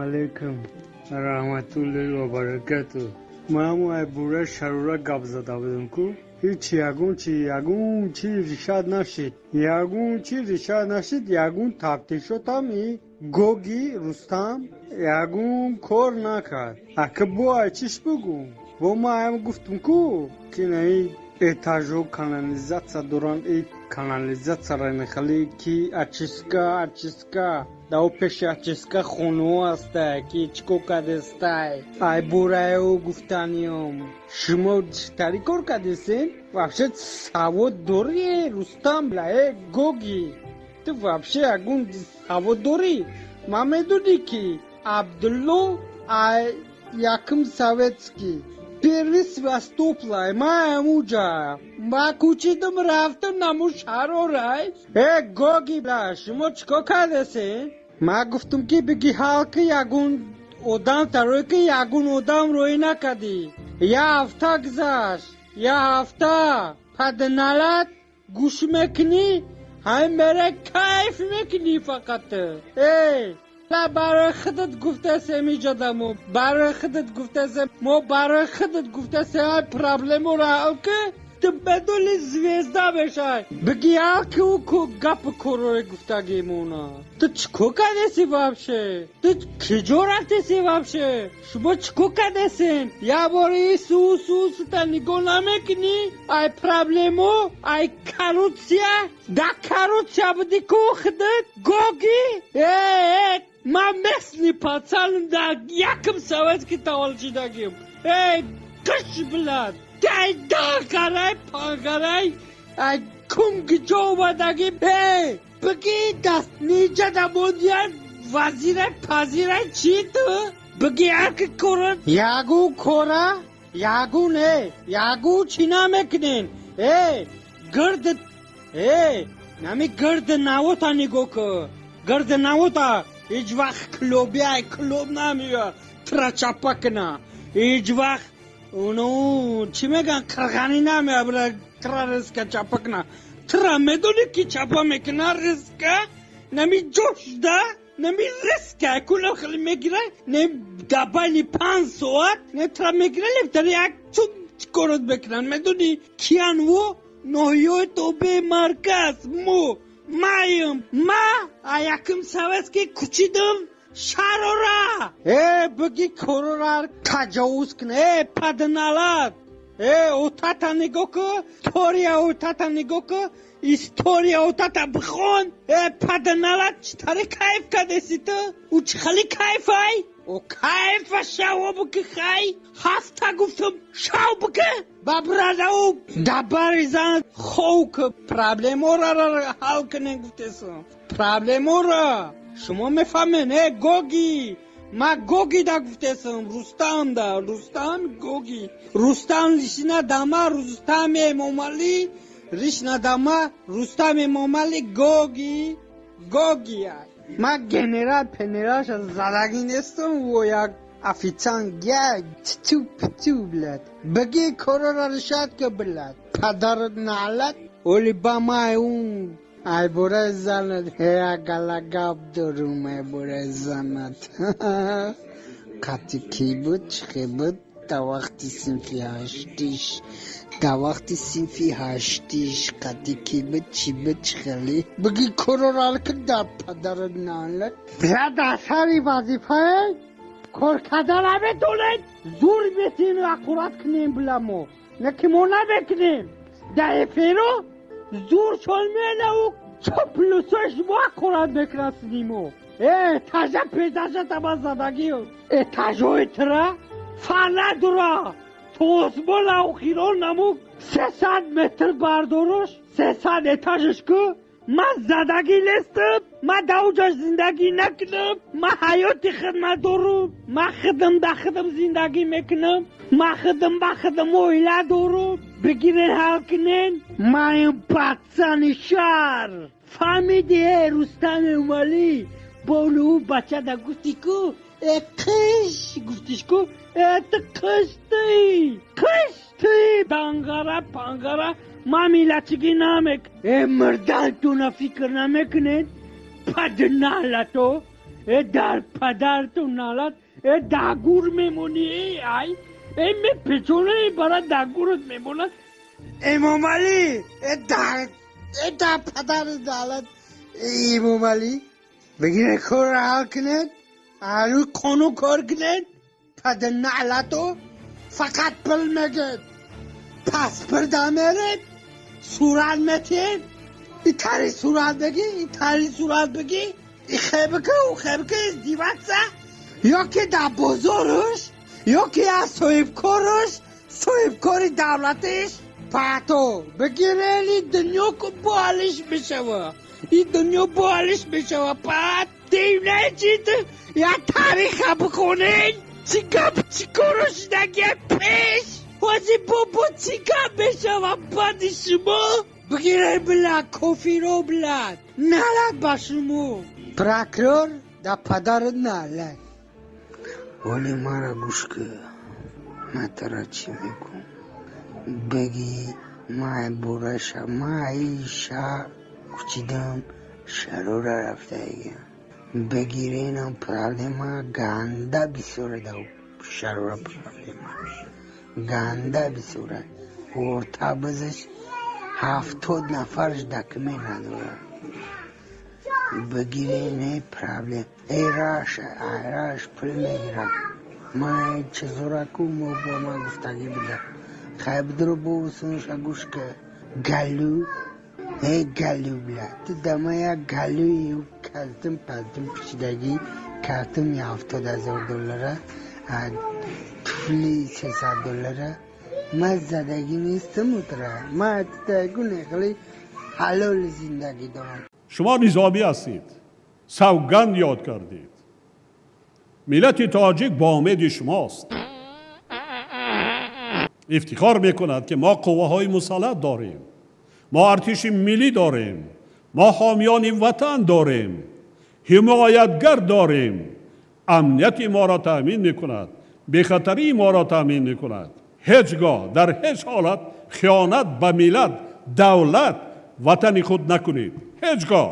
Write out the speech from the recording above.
Алейкум раҳматуллоҳи ва баракату. Ман ай бура шарура гап зада будам ку, ҳеч ягон чи, ягон чи решать нашид, ягон чи решать нашид, ягон тафтишотам и Гоги Рустам ягон кор накард. Ака бо ай чиш бугум? Бо ман ам гуфтум ку, ки наи этажо канализация доранд, и канализацияра мехали ки очистка, очистка дао пеши очистка хонаҳо ҳастай, ки чӣ кор кардестай. Ай бураю гуфтаниём, шумо читари кор кардесен? Вообще савод дорӣ, Рустам, бля? Э, Гоги, ту вообще ягон савод дорӣ? Ман медонӣ, ки Абдулло ай якум советский первый Севастополь, ма амуҷа ма кӯчидам, рафтам наму шаҳрорай. Э, Гоги, бля, шумо чӣ кор кардесен? Ма гуфтам, ки биги ҳал ки, ягон одам тарои ки ягон одам роӣ накардӣ. Я ҳафта гузашт, я ҳафта падналат гӯш мекунӣ, ҳай мере кайф мекунӣ фақат. Э, ла, барои худат гуфтасем, иҷодамо барои худат гуфтасем, мо барои худат гуфтасем, ай проблемаро ҳал ки, ту медони звезда мешай. Биги ҳал ки ӯ гапи корори гуфтагимона. Ту чӣ кор кардеси вообще? Ту киҷо рафтеси вообще? Шумо чӣ кор кардесен? Як бори су сута нигоҳ намекунӣ? Ай проблемо, ай коррупция, да коррупция буди ку худат, Гоги. Э, ман местный пацаным, да якм советский таваллуд шудагим. Эй, қиш, блядь, дай дагарай пангарай, ай кум гиҷо омадагим. Эй, биги даст ниҷада мондияй, вазирай пазирай чи ту? Биги аки кора, ягон кора, ягон, э, ягон чӣ намекунен. Э, гирд, э, нами гирди навота нигоҳ ку, гирди навота ҳеҷ вақт клоби ай клоб намеояд тра чапа куна, ҳеҷ вақт уну чӣ мегӯян, қирғанӣ намеояд тра резко чапа куна. Тра медонӣ, ки чапа мекуна резко, нами ҷошда, нами резко кула хеле мегира, не да байни 5 соат не тра мегира, лефтари як чун корот мекунанд. Медонӣ киян во? Ноҳиёи тобеи марказ мо маем. Ма якм советский кучидам шарора. Э, биги корора таҷовуз кун. Э, падналат, э, отата нигоҳ ку, история отата нигоҳ ку, история отата бихон. Э, падналат, чӣ тари кайф кардеси ту? Ӯ чӣ хели кайфай? О, кайфа шаво бики, хай ҳафта гуфтам, шав бики, ба брадау дабари зан хов ки. Проблемора ҳал кунем гуфтесам, проблемора шумо мефаҳмен. Э, Гоги, ма Гоги да гуфтесам, Рустам да, Рустам Гоги, Рустам лишина дама, Рустам Эмомалӣ ришна дама, Рустам Эмомалӣ Гоги, Гоги. Ма генерал пенералша задагӣ нестам, во як официант я титу питу, блядь. Биги корора решать ка, блядь, падарат налат. Оли ба май ун ай бораи занат як гала гап дорум, ай бораи занат қати кӣ буд, чӣ буд, дар вақти синфи ҳаштиш, дар вақти синфи ҳаштиш қати кӣ буд, чӣ буд, чӣ хеле. Биги корора ки, дар падарат налат, бля, дар сари вазифае кор карда наметонед, зур метем, аккурат кунем, бля. Мо не ки мо намекунем дар эфиро, зур шон менау чоплусои шумо аккурат мекунад синимо. Э, этажа петажа таба задагиё, этажои тра фана дура то осмон охирон намук 300 метр бардорош, 300 этажаш ку. Ман задагӣ нестам, ман дар зиндагӣ накунам, ман ҳаёти хидмат дорум, ман хидм да хидм зиндагӣ мекунам, ман хидм ба хидм оила дорум. Бигирен, ҳал кунен. Маем пацани шаҳр, фаҳмиди? Э, Рустам Эмомалӣ, болу бача да гуфти ку, э, қиш гуфтиш ку, э, ту қиштӣ, қиштӣ, дангара пангара. Ман миллатчигӣ намек, э, мурдантона фикр намекунед, падналато. Э дар падарту налат, э дагур мемонӣ, э ай, э мепечона бара дагурат мемонад. Эмомалӣ, э дар падари налат, Эмомалӣ бигире корро ҳал кунед, арӯи қонун кор кунед. Падар налату фақат пул мегирд, паспорт меред, сурат метиҳед, итари сурат бигӣ, итари сурат бигӣ, ихебика ухебика издиваться, ё ки дар бозораш, ё ки аз соҳибкораш, соҳибкори давлатиш пато бигирели дунё ку болиш мешава, и дунё болиш мешава. Пат дивне чит я тариха бихонед, чӣ гап чӣ коро шудагия пеш ҳози бобо чӣ гап мешава баъди шумо. Бигиред била кофиро, била налат ба шумо, прокурор да падари налат. Оли мара гӯш кун, ман тара чӣ мегӯм. Бигӣ ман бураша, ман шаҳр кучидам, шарора рафтагиям. Бигиренам проблема ганда бисёра, да шарора проблема ганда бисёра. Орта бизаш 70 нафарш документ надорад. Бигирене проблем. Эй раш, раш пул мегирад. Ман чизора ку мо бо ман гуфтагӣ буда. Хай бидро бовусунша гӯш ка. Галю, эй галю бля. Ту дама як галюи калтим палтим пичидагӣ, калтим 70,000 доллара, туфли 300 доллара. Ман задагӣ нестам утра. Ман тагу нехли ҳалол зиндагӣ дорам. Шумо низомӣ ҳастед, савганд ёд кардед. Миллати тоҷик бо умеди шумост. Ифтихор мекунад, ки мо қувваҳои мусаллаҳ дорем, мо артиши миллӣ дорем, мо ҳомиёни ватан дорем, ҳимоятгар дорем, амнияти моро таъмин мекунад, бехатарии моро таъмин мекунад. Ҳеҷ гоҳ дар ҳеҷ ҳолат хиёнат ба миллат, давлат, ватани худ накунед. Ҳеҷ гоҳ.